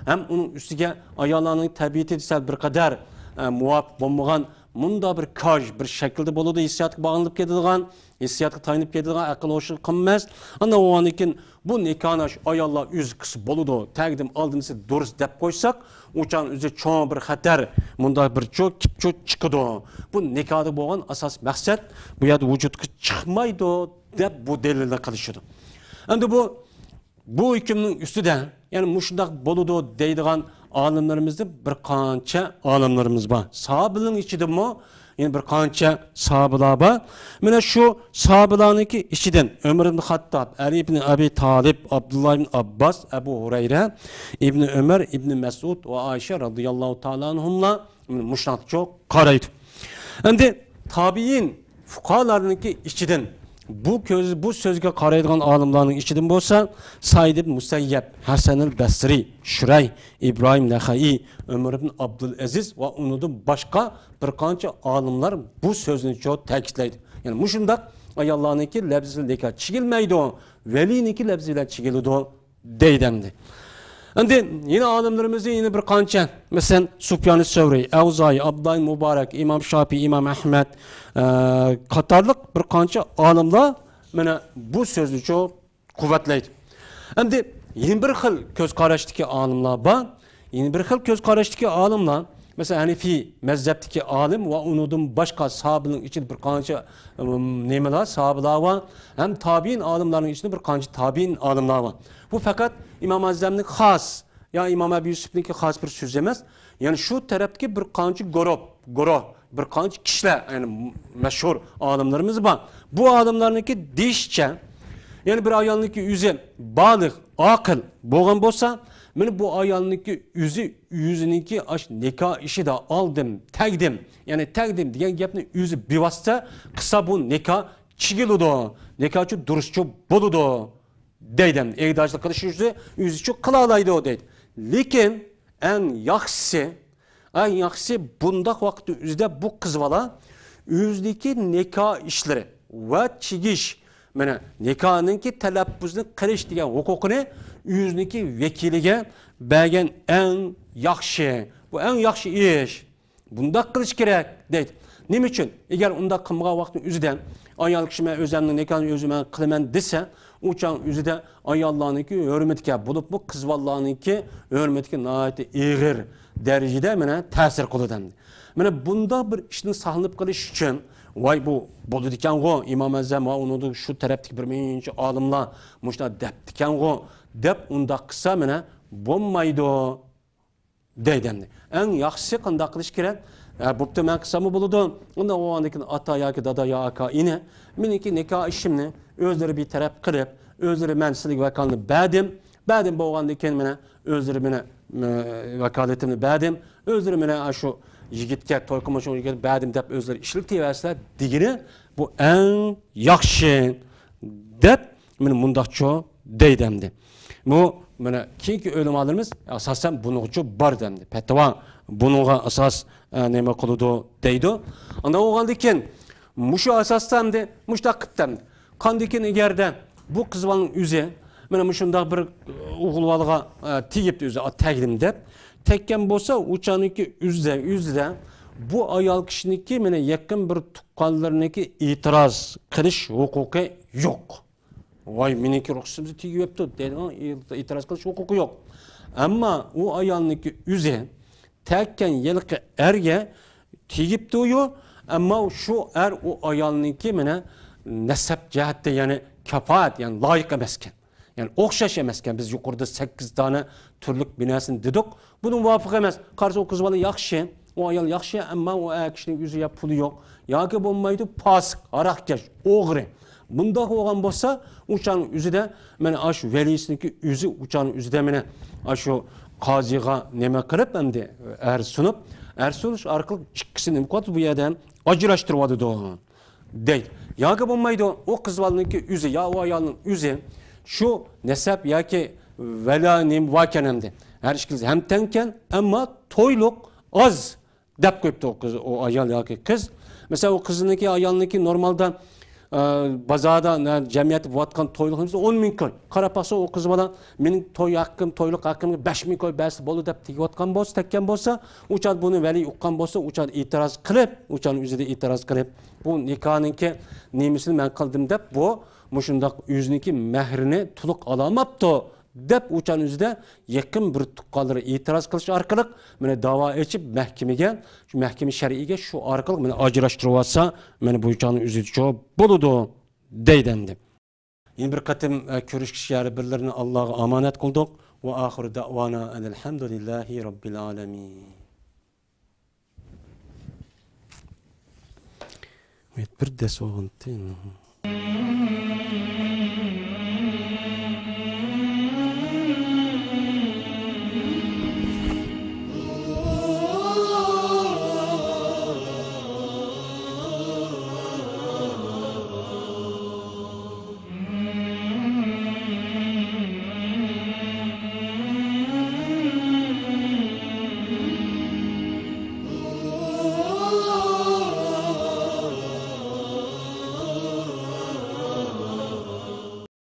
ھەم ئۇنىڭ ئۈستىگە ئاياللارنىڭ تەبىئىتى سەل بىر قەدەر، ئە، مۇۋاپىق بولمىغان، مۇنداق بىر كاج، بىر شەكىلدە بولىدۇ، ھېسسىياتقا باغلىنىپ كېتىدىغان، ھېسسىياتقا تايىنىپ كېتىدىغان، ئەقىل ھوشىغا قونماس. ئاندىن بولغاندىن كېيىن بۇ نىكاھنى ئاياللار ئۆزى قىلسا بولىدۇ، تەقدىم ئالدىنىسى دۇرۇس دەپ قويساق، ئۇ چاغ ئۆزى چوڭ بىر خەتەر، مۇنداق بىر چوك، كىپچوك چىقىدۇ. بۇ نىكاھدا بولغان ئاساس مەقسەت بۇ يەردە ۋۇجۇدقا چىقمايدۇ، دەپ بۇ دەلىلنى قىلىشىدۇ. ئەمدى بۇ بۇ ھۆكۈمنىڭ ئۈستىدە، يەنى مۇشۇنداق بولىدۇ دەيدىغان ئالىملىرىمىزدىن بىر قانچە ئالىملىرىمىز بار. ساھابىلەرنىڭ ئىچىدىمۇ يەنە بىر قانچە ساھابىلار بار. مانا شۇ ساھابىلارنىڭكى ئىچىدىن ئۆمەر ئىبن خاتتاب، ئەلى ئىبن ئەبى تالىب، ئابدۇللا ئىبن ئابباس، ئەبۇ ھۇرەيرە، ئىبن ئۆمەر، ئىبن مەسئۇد ۋە ئائىشە رەزىياللاھۇ تائالا ئەنھۇملار مۇشۇنداقچە قارايدۇ. ئەمدى تابىئىن فۇقاھالارنىڭكى ئىچىدىن بۇ كۆز، بۇ سۆزگە قارايدىغان ئالىملارنىڭ ئىچىدىن بولسا، سەئىد ئىبن مۇسەييەب، ھەسەنىل بەسرى، شۇرەي، ئىبراھىم نەخەئىي، ئۆمەر ئىبن ئابدۇلئەزىز ۋە ئۇنىڭدىن باشقا بىر قانچە ئالىملار بۇ سۆزنى چو تەكىتلەيدۇ. يەنى مۇشۇنداق ئاياللارنىڭكى لەپزى بىلەن نىكاھ چىگىلمەيدۇ، ۋەلىينىڭكى لەپزى بىلەن چىگىلىدۇ دەيدۇ ئەمدى. ئەمدى يەنە ئالىملىرىمىزنىڭ يەنە بىر قانچە، مەسىلەن، سۇفيان سەۋرى، ئەۋزائىي، ئابدۇللا مۇبارەك، ئىمام شاپىي، ئىمام ئەھمەد، ئە، قاتارلىق بىر قانچە ئالىملار مانا بۇ سۆزنى چو قۇۋۋەتلەيدۇ. ئەمدى يەنە بىر خىل كۆز قاراشتىكى ئالىملار بار. يەنە بىر خىل كۆز قاراشتىكى ئالىملار، مەسىلەن، ھەنىفىي مەزھەپتىكى ئالىم ۋە ئۇنىڭدىن باشقا ساھابىنىڭ ئىچىدە بىر قانچە، ئىم، نېمىلەر، ساھابىلار بار، ھەم تابىئىن ئالىملارنىڭ ئىچىدە بىر قانچە تابىئىن ئالىملار بار. بۇ پەقەت ئىمام ئەزەمنىڭ خاس يا ئىمام ئەبۇ يۈسۈپنىڭكى خاس بىر سۆزى ئەمەس. يەنى شۇ تەرەپتىكى بىر قانچە گۇرۇپ، گۇرۇھ، بىر قانچە كىشىلەر، يەنى مەشھۇر ئالىملىرىمىز بار. بۇ ئالىملارنىڭكى دېيىشىچە، يەنى بىر ئايالنىڭكى ئۆزى بالىغ، ئاقىل بولغان بولسا، مانا بۇ ئايالنىڭكى ئۆزى، ئۆزىنىڭكى ئاش نىكاھ ئىشىدا ئالدىم، تەگدىم، يەنى تەگدىم دېگەن گەپنى ئۆزى بىۋاسىتە قىلسا، بۇ نىكاھ چىگىلىدۇ، نىكاھچۇ دۇرۇسچۇ بولىدۇ دەيدۇ. ئەمدى ئېگداجلىق قىلىش ئۆزى، ئۆزىچۇ قىلالايدۇ دەيدۇ. لېكىن ئەڭ ياخشىسى، ئەڭ ياخشىسى بۇنداق ۋاقىتتا ئۆزىدە بۇ قىز بالا ئۆزىدىكى نىكاھ ئىشلىرى ۋە چىگىش، مانا نىكاھنىڭكى تەلەپپۇزنى قىلىش دېگەن ھوقۇقىنى ئۆزىنىڭكى ۋەكىلىگە بەرگەن ئەڭ ياخشى. بۇ ئەڭ ياخشى ئىش. بۇنداق قىلىش كېرەك دەيدۇ. نېمە ئۈچۈن؟ ئەگەر ئۇنداق قىلمىغان ۋاقىتنىڭ ئۆزىدە ئايال كىشى مەن ئۆزۈمنىڭ نىكاھىنى ئۆزۈم مەن قىلىمەن دېسە، ئۇ چاغ ئۆزىدە ئاياللارنىڭكى ھۆرمىتىگە، بولۇپمۇ قىز بالىلارنىڭكى ھۆرمىتىگە ناھايىتى ئېغىر دەرىجىدە مانا تەسىر قىلىدۇ ئەمدى. مانا بۇنداق بىر ئىشتىن ساقلىنىپ قېلىش ئۈچۈن، ۋاي بۇ بولىدىكەنغۇ، ئىمام ئەزەم ۋە ئۇنىڭدىن شۇ تەرەپتىكى بىر مۇنچە ئالىملار مۇشۇنداق دەپتىكەنغۇ دەپ ئۇنداق قىلسا مانا بولمايدۇ. دەيدۇ ئەمدى. ئەڭ ياخشىسى قانداق قىلىش كېرەك؟ ھە، بوپتۇ، مەن قىلساممۇ بولىدۇ. ئۇنداق بولغاندىن كېيىن ئاتا ياكى دادا يا ئاكا ئىنى مېنىڭكى نىكاھ ئىشىمنى ئۆزلىرى بىر تەرەپ قىلىپ، ئۆزلىرى مەن سىلىگە ۋاكالىتىنى بەردىم. بەردىم بولغاندىن كېيىن مانا ئۆزلىرى مېنى، ئە، ۋاكالىتىمنى بەردىم. ئۆزلىرى مانا شۇ يىگىتكە، توي قىلماقچى بولغان يىگىتكە بەردىم دەپ ئۆزلىرى ئىشلىتىۋەرسىلەر دېگىنى بۇ ئەڭ ياخشى دەپ مانا مۇنداقچۇ دەيدۇ ئەمدى. بۇ مانا كېيىنكى ئۆلىمالىرىمىز ئاساسەن بۇنىڭغىچۇ بار دەمدى. پەتىۋا بۇنىڭغا ئاساس، ئە، نېمە قىلىدۇ دەيدۇ. ئانداق بولغاندىن كېيىن مۇشۇ ئاساستا ئەمدى مۇشۇنداق قىپتۇ ئەمدى. قاندىن كېيىن ئەگەردە بۇ قىز بالىنىڭ ئۆزى مانا مۇشۇنداق بىر ئوغۇل بالىغا، ئە، تېگىپتۇ ئۆزى، ئا، تەگدىم دەپ تەگكەن بولسا، ئۇ چاغنىڭكى ئۆزىدە، ئۆزىدە بۇ ئايال كىشىنىڭكى مانا يېقىن بىر تۇغقانلىرىنىڭكى ئېتىراز قىلىش ھوقۇقى يوق. ۋاي، مېنىڭكى رۇخسىتىمنى تېگىۋېپتۇ دەيدىغان ئېتىراز قىلىش ھوقۇقى يوق. ئەمما ئۇ ئايالنىڭكى ئۆزى تەگكەن ھېلىقى ئەرگە تېگىپتۇ-يۇ، ئەمما شۇ ئەر ئۇ ئايالنىڭكى مانا نەسەب جەھەتتە، يەنى كاپائەت، يەنى لايىق ئەمەسكەن. يەنى ئوخشاش ئەمەسكەن. بىز يۇقىرىدا سەككىز دانە تۈرلۈك بىناسىنى دېدۇق. بۇنىڭ مۇۋاپىق ئەمەس. قارىسا ئۇ قىز بالا ياخشى، ئۇ ئايال ياخشى، ئەمما ئۇ ئەر كىشىنىڭ ئۆزى يا پۇلى يوق، ياكى بولمايدۇ پاسىق، ھاراقكەش، ئوغرى. بۇنداق بولغان بولسا، ئۇ چاغنىڭ ئۆزىدە مانا ئاشۇ ۋەلىسىنىڭكى ئۆزى، ئۇ چاغنىڭ ئۆزىدە مانا ئاشۇ قازىغا نېمە قىلىپ، ئەمدى ئەرز سۇنۇپ، ئەرز سۇنۇش ئارقىلىق ئىككىسىنى نېمە قىلىۋاتىدۇ بۇ يەردە؟ ئاجراشتۇرۇۋاتىدۇ. دەيدۇ. ياكى بولمايدۇ، ئۇ قىز بالىنىڭكى ئۆزى يا ئۇ ئايالنىڭ ئۆزى شۇ نەسەب ياكى ۋەلا نېمە باركەن ئەمدى. ھەر ئىككىلىسى ھەم تەڭكەن، ئەمما تويلۇق ئاز دەپ قويۇپتۇ ئۇ قىز، ئۇ ئايال ياكى قىز. مەسىلەن، ئۇ قىزنىڭكى، ئايالنىڭكى نورمالدا، ئە، بازاردا، نە، جەمئىيەتتە بولۇۋاتقان تويلۇق نېمىسى ئون مىڭ كوي. قاراپ باقسا، ئۇ قىز بالا مېنىڭ توي ھەققىم، تويلۇق ھەققىمگە بەش مىڭ كوي بەرسە بولدى دەپ تېگىۋاتقان بولسا، تەگكەن بولسا، ئۇ چاغدا بۇنى ۋەلىي ئۇققان بولسا، ئۇ چاغدا ئېتىراز قىلىپ، ئۇ چاغدا ئۆزىدە ئېتىراز قىلىپ، بۇ نىكاھنىڭكى نېمىسىنى مەن قىلدىم دەپ، بۇ مۇشۇنداق ئۆزىنىڭكى مەھرىنى تولۇق ئالالماپتۇ دەپ، ئۇ چاغنىڭ ئۆزىدە يېقىن بىر تۇغقانلىرى ئېتىراز قىلىش ئارقىلىق، مانا داۋا ئېچىپ مەھكىمىگە، شۇ مەھكىمە شەرئىيگە شۇ ئارقىلىق مانا ئاجراشتۇرۇۋالسا، مانا بۇ چاغنىڭ ئۆزىدىچۇ بولىدۇ دەيدۇ ئەمدى. يەنە بىر قېتىم، ئە، كۆرۈشكىچە يەنە بىرلىرىنى ئاللاغا ئامانەت قىلدۇق. ۋە ئاخىرۇ دەئۋانا ئەنىل ھەمدۇلىللاھى رەببىل ئالەمىن. بىر دەس بولغانتى.